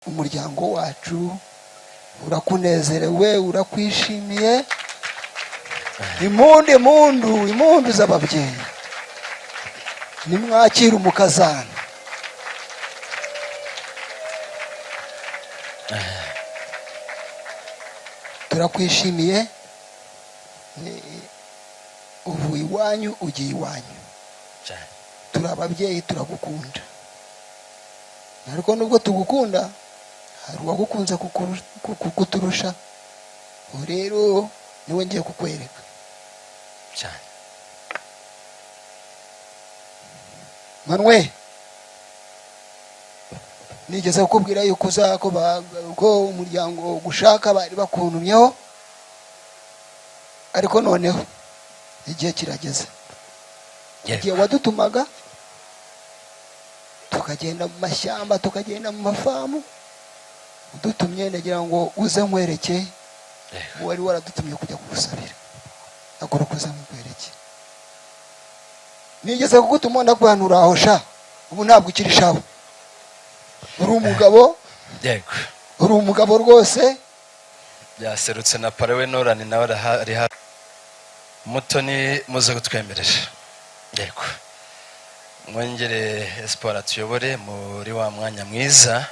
Umuryango wacu urakunezerewe, urakwishimiye. Impundu, impundu, impundu z'ababyeyi! Nimwakire umukazana. Turakwishimiye. Uvuye iwanyu ugiye iwanyu. Cyane. Turi ababyeyi, turagukunda, ariko nubwo tugukunda hari uwagukunze kuturusha. Ubu rero niwe ngiye kukwereka. Cyane. Manuel, nigeze kukubwira yuko uza ko umuryango gushaka bari bakuntumyeho, ariko noneho igihe kirageze. Igihe wadutumaga tukagenda mu mashyamba, tukagenda mu mafamu udutumye, ndagira ngo uze nkwereke. Wari waradutumye kujya kugusabira, haguruka uze nkwereke. Nigeze kugutuma ndaguhanura aho sha, ubu ntabwo ukiri shaho, uri umugabo. Uri umugabo rwose. Byaserutse na parewe Norani nawe ari hafi. Mutoni, muze kutwemerera, yego, mwongere Espoir atuyobore muri wa mwanya mwiza.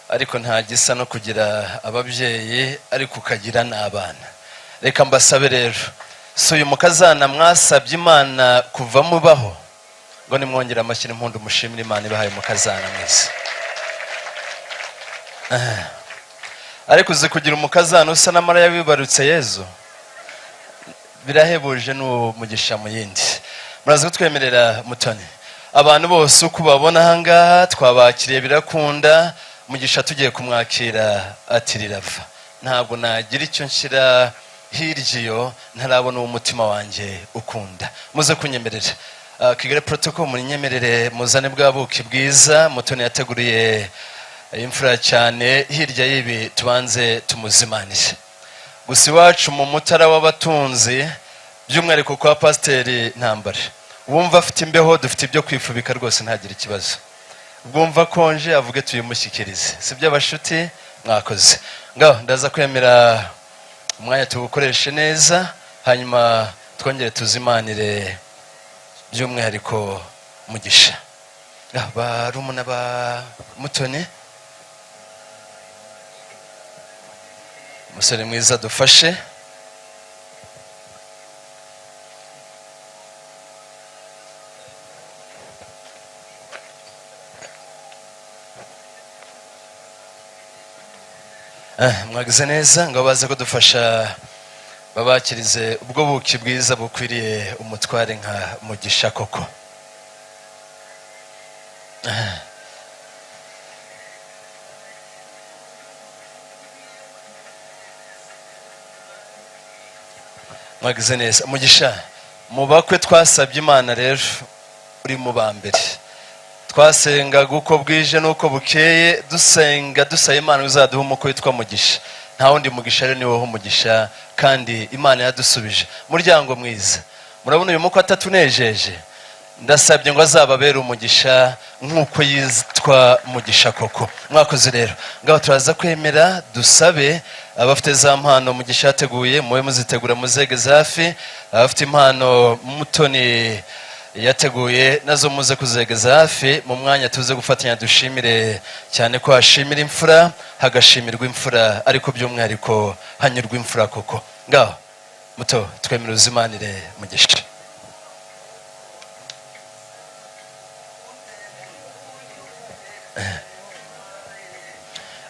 Ariko nta gisa no kugira ababyeyi ariko ukagira n'abana. Reka mbasabe rero, si uyu mukazana mwasabye Imana kuva mubaho, ngo nimwongere amashyi n'impundu mushimire Imana ibahaye umukazana mwiza. Ariko uzi kugira umukazana usa na Mariya wibarutse Yezu, birahebuje n'umugisha mu yindi. Muraza kutwemerera, Mutoni. Abantu bose uko ubabona ahangaha twabakiriye birakunda. Mugisha tugiye kumwakira ati rirava, ntabwo nagira icyo nshyira hirya iyo ntarabona uwo umutima wanjye ukunda. Muze kunyemerera. Kigali Protocol, munyemerere muzane bwa buki bwiza Mutoni yateguriye imfura cyane. Hirya y'ibi tubanze tumuzimanire. Gusa iwacu mu Mutara w'abatunzi, by'umwihariko kwa Pasiteri Ntambara, wumva afite imbeho dufite ibyo kwifubika rwose, ntagire ikibazo. Bwumva akonje avuge tuyimushyikirize. Si byo abashuti? Mwakoze. Ngaho ndaza kwemera umwanya tuwukoreshe neza, hanyuma twongere tuzimanire by'umwihariko Mugisha. Ngaho barumuna ba Mutoni, umusore mwiza dufashe. Mwagize neza ngo baze kudufasha babakirize ubwo buki bwiza bukwiriye umutware nka Mugisha koko. Mwagize neza. Mugisha, mu bakwe twasabye Imana rero uri mu ba mbere. Twasengaga uko bwije n'uko bukeye, dusenga dusaba Imana uzaduha umukwe witwa Mugisha. Nta wundi mugisha rero, ni wowe umugisha, kandi Imana yadusubije. Muryango mwiza, murabona uyu mukwe atatunejeje? Ndasabye ngo azababere umugisha nk'uko yitwa Mugisha koko. Mwakoze rero. Ngaho turaza kwemera dusabe abafite za mpano Mugisha yateguye, mube muzitegura muzegeze hafi. Abafite impano Mutoni yateguye nazo muze kuzegeza hafi mu mwanya tuze gufatanya dushimire cyane ko hashimira imfura, hagashimirwa imfura, ariko by'umwihariko hanyurwa imfura koko. Ngaho muto, twemere uzimanire Mugisha.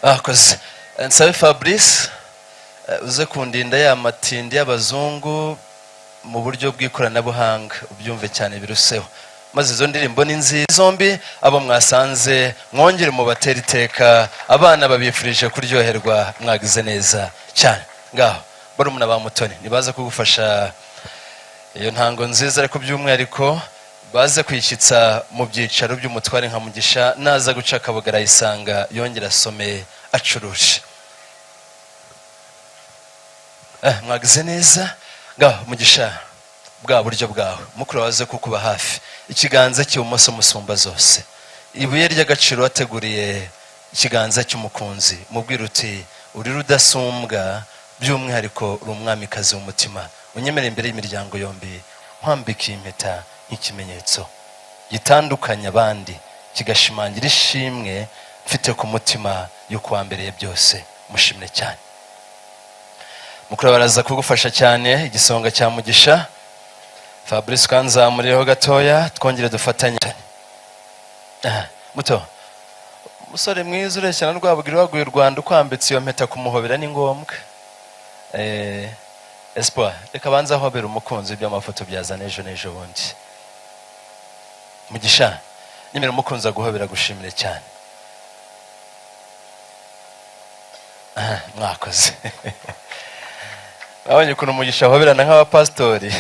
Bakoze. Nsabe Fabrice, uze kundinda ya matindi y'abazungu mu buryo bw'ikoranabuhanga, ubyumve cyane biruseho. Maze izo ndirimbo ni nziza zombi, abo mwasanze mwongere mubatere iteka. Abana babifurije kuryoherwa, mwagize neza cyane. Ngaho barumuna ba Mutoni nibaze kugufasha iyo ntango nziza, ariko by'umwihariko baze kwishyitsa mu byicaro by'umutware nka Mugisha. Naza guca akabuga arayisanga, yongera asome acuruje. Mwagize neza. Ngaho Mugisha, bwa buryo bwawe mukuru waze kukuba hafi, ikiganza cy'ibumoso musumba zose. Ibuye ry'agaciro wateguriye ikiganza cy'umukunzi, mubwira uti uri rudasumbwa, by'umwihariko uri umwamikazi w'umutima. Unyemere imbere y'imiryango yombi nkwambike iyi impeta nk'ikimenyetso gitandukanya abandi, kigashimangira ishimwe mfite ku mutima y'uko wambereye byose. Mushimire cyane. Mukuru baraza kugufasha cyane. Igisonga cya Mugisha Fabrice, ukanzamuriyeho gatoya, twongere dufatanye. Aha, muto umusore mwiza ureshya na Rwabugiri waguye u Rwanda, ukwambitse iyo mpeta kumuhobera ni ngombwa. Espoir, reka banze ahobera umukunzi, iby'amafoto byazana ejo n'ejo bundi. Mugisha, nimero umukunzi aguhobera, gushimire cyane. Aha, mwakoze. Babonye ukuntu Umugisha ahoberana nk'abapasitori.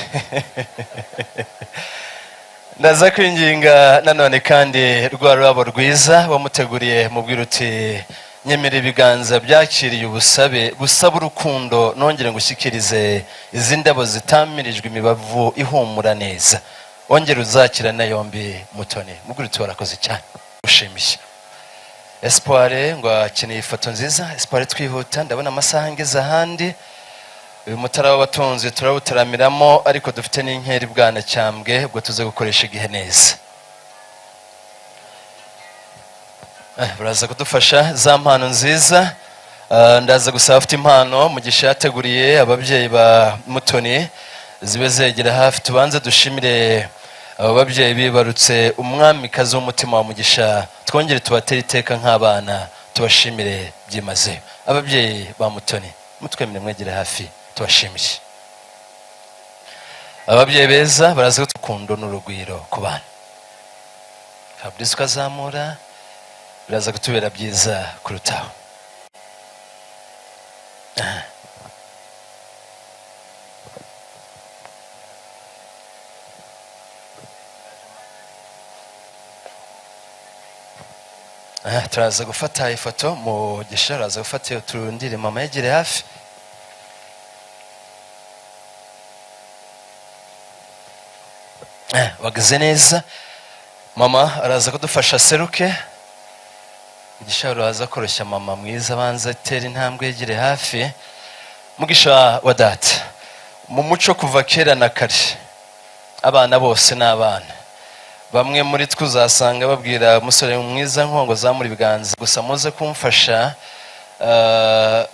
Ndaza kwinginga nanone kandi rwa rurabo rwiza wamuteguriye, mubwira uti nyemera ibiganza byakiriye ubusabe busaba urukundo, nongere ngushyikirize izi ndabo zitamirijwe imibavu ihumura neza, wongere uzakirana yombi Mutoni. Mubwira uti warakoze cyane, ushimiye. Espoir ngo akeneye ifoto nziza. Espoir, twihuta, ndabona amasaha ngeze ahandi. Uyu mutara w'abatunzi turawutaramiramo, ariko dufite n'inkeri Bwanacyambwe, ubwo tuze gukoresha igihe neza. Baraza kudufasha za mpano nziza. Ndaza gusaba afite impano Mugisha yateguriye ababyeyi ba Mutoni zibe zegera hafi, tubanze dushimire abo babyeyi bibarutse umwamikazi w'umutima wa Mugisha, twongere tubatere iteka nk'abana, tubashimire byimazeyo. Ababyeyi ba Mutoni, mutwemere mwegere hafi, tubashimiye. Ababyeyi beza baraza urukundo n'urugwiro ku bana. Fabrice, ukazamura biraza kutubera byiza kurutaho. Aha, turaza gufata ifoto. Mugisha araza gufata iyo, turundire mama yegere hafi. Wagize neza. Mama araza kudufasha seruke. Mugisha araza koroshya mama mwiza, abanza atera intambwe yegere hafi. Mugisha wa data, mu muco kuva kera na kare abana bose ni abana. Bamwe muri twe uzasanga babwira umusore mwiza nkongo zamura ibiganza gusa. Muze kumfasha.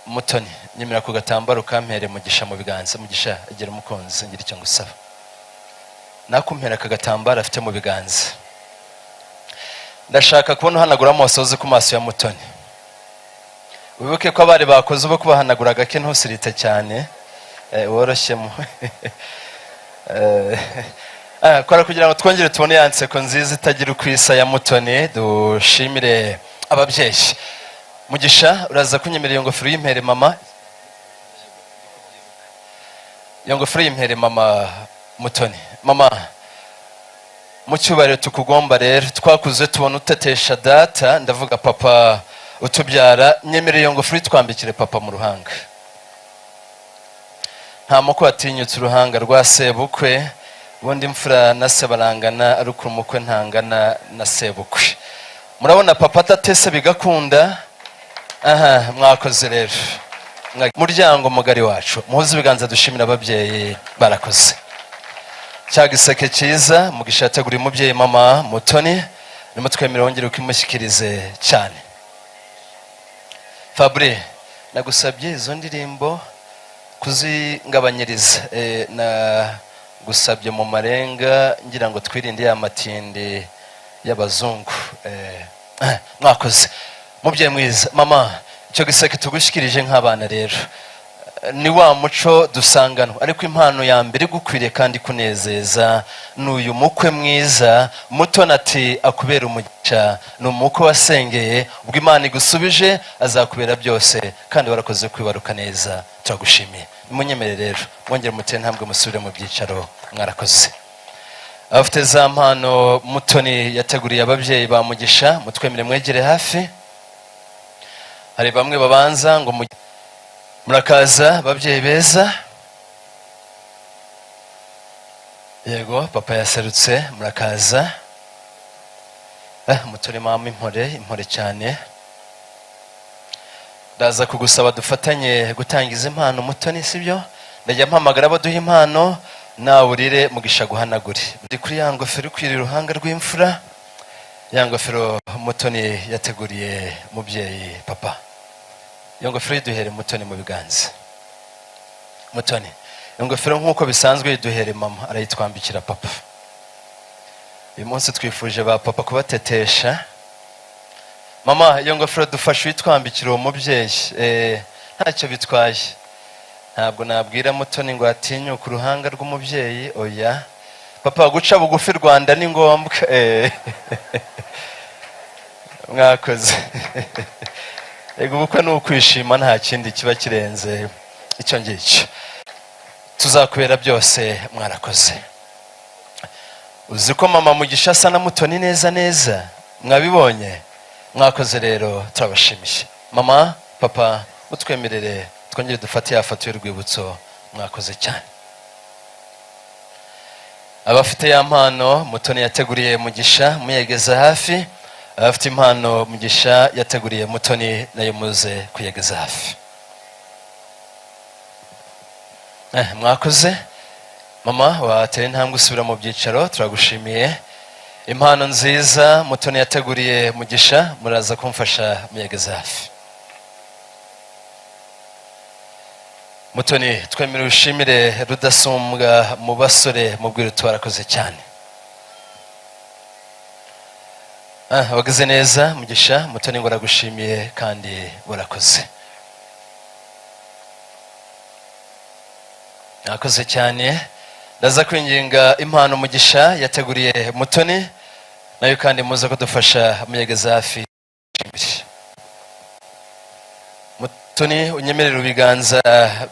Mutoni, nyemera ku gatambaro kampere Mugisha mu biganza. Mugisha, egera umukunzi, ngira icyo ngusaba. Nakumpera aka gatambaro afite mu biganza. Ndashaka kubona uhanagura amosozi ku maso ya Mutoni. Wibuke ko abari bakoze ubo kubahanagura gake, ntusirite cyane, woroshyemo. Kora kugira ngo twongere tubone ya nseko nziza itagira uko isa ya Mutoni. Dushimire ababyeyi. Mugisha, uraza kunyemerera iyo ngofero y'impere mama, iyo ngofero y'impere mama Mutoni. Mama, mu cyubahiro tukugomba rero, twakuze tubona utetesha data, ndavuga papa utubyara. Nyemerera iyo ngofero itwambikire papa mu ruhanga. Nta mukwe watinyutse uruhanga rwa sebukwe. Ubundi imfura na se barangana, ariko umukwe ntangana na sebukwe. Murabona papa atatese bigakunda. Aha, mwakoze rero. Muryango mugari wacu, muhuze ibiganza dushimira ababyeyi, barakoze. Cya giseke cyiza Mugisha yateguriye umubyeyi mama Mutoni, nimutwemere wongere ukimushyikirize cyane. Fabri, nagusabye izo ndirimbo kuzingabanyiriza. Nagusabye mu marenga ngira ngo twirinde ya matindi y'abazungu. Mwakoze mubyeyi mwiza. Mama, icyo giseke tugushyikirije nk'abana rero ni wa muco dusanganwa, ariko impano ya mbere igukwiriye kandi kunezeza ni uyu mukwe mwiza. Mutoni ati akubera umugisha, ni umukwe wasengeye, ubwo Imana igusubije azakubera byose, kandi warakoze kwibaruka neza, turagushimiye. Nimunyemere rero mwongere mutere intambwe musubire mu byicaro, mwarakoze. Abafite za mpano Mutoni yateguriye ababyeyi ba Mugisha, mutwemere mwegere hafi. Hari bamwe babanza ngo murakaza ababyeyi beza. Yego, papa yaserutse, murakaza. Mutoni mama, impore, impore cyane. Ndaza kugusaba dufatanye gutangiza impano, Mutoni, sibyo? Ndajya mpamagara abo duha impano, nawe urire, Mugisha guhanagure. Ndi kuri ya ngofero ikwiriye uruhanga rw'imfura, ya ngofero Mutoni yateguriye mubyeyi papa. Iyo ngofero yiduhere Mutoni mu biganza. Mutoni, iyo ngofero nk'uko bisanzwe yiduhere mama, arayitwambikira papa. Uyu munsi twifuje ba papa kubatetesha. Mama, iyo ngofero dufashe uyitwambikira uwo mubyeyi. Ntacyo bitwaye, ntabwo nabwira Mutoni ngo atinyuke uruhanga rw'umubyeyi, oya. Papa, guca bugufi Rwanda ni ngombwa. Mwakoze. Ego, ubukwe ni ukwishima, nta kindi kiba kirenze icyo ngicyo. Tuzakubera byose, mwarakoze. Uzi ko mama Mugisha asa na Mutoni neza neza? Mwabibonye? Mwakoze rero, turabashimiye. Mama, papa, mutwemerere twongere dufate ya foto y'urwibutso. Mwakoze cyane. Abafite ya mpano Mutoni yateguriye Mugisha, muyegeza hafi. Abafite impano Mugisha yateguriye Mutoni, nayo muze kuyegeza hafi. Mwakoze. Mama, watera intambwe usubira mu byicaro, turagushimiye. Impano nziza Mutoni yateguriye Mugisha, muraza kumfasha muyegeza hafi. Mutoni, twemere ushimire Rudasumbwa mu basore, mubwire twarakoze cyane. Wagize neza Mugisha. Mutoni ngo aragushimiye kandi warakoze. Mwakoze cyane. Ndaza kwinginga impano Mugisha yateguriye Mutoni nayo kandi muze kudufasha muyegeza hafi. Mutoni, unyemerere ibiganza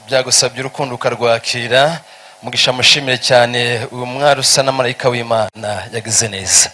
byagusabye urukundo ukarwakira. Mugisha mushimire cyane uyu mwari usa na marayika w'Imana, yagize neza.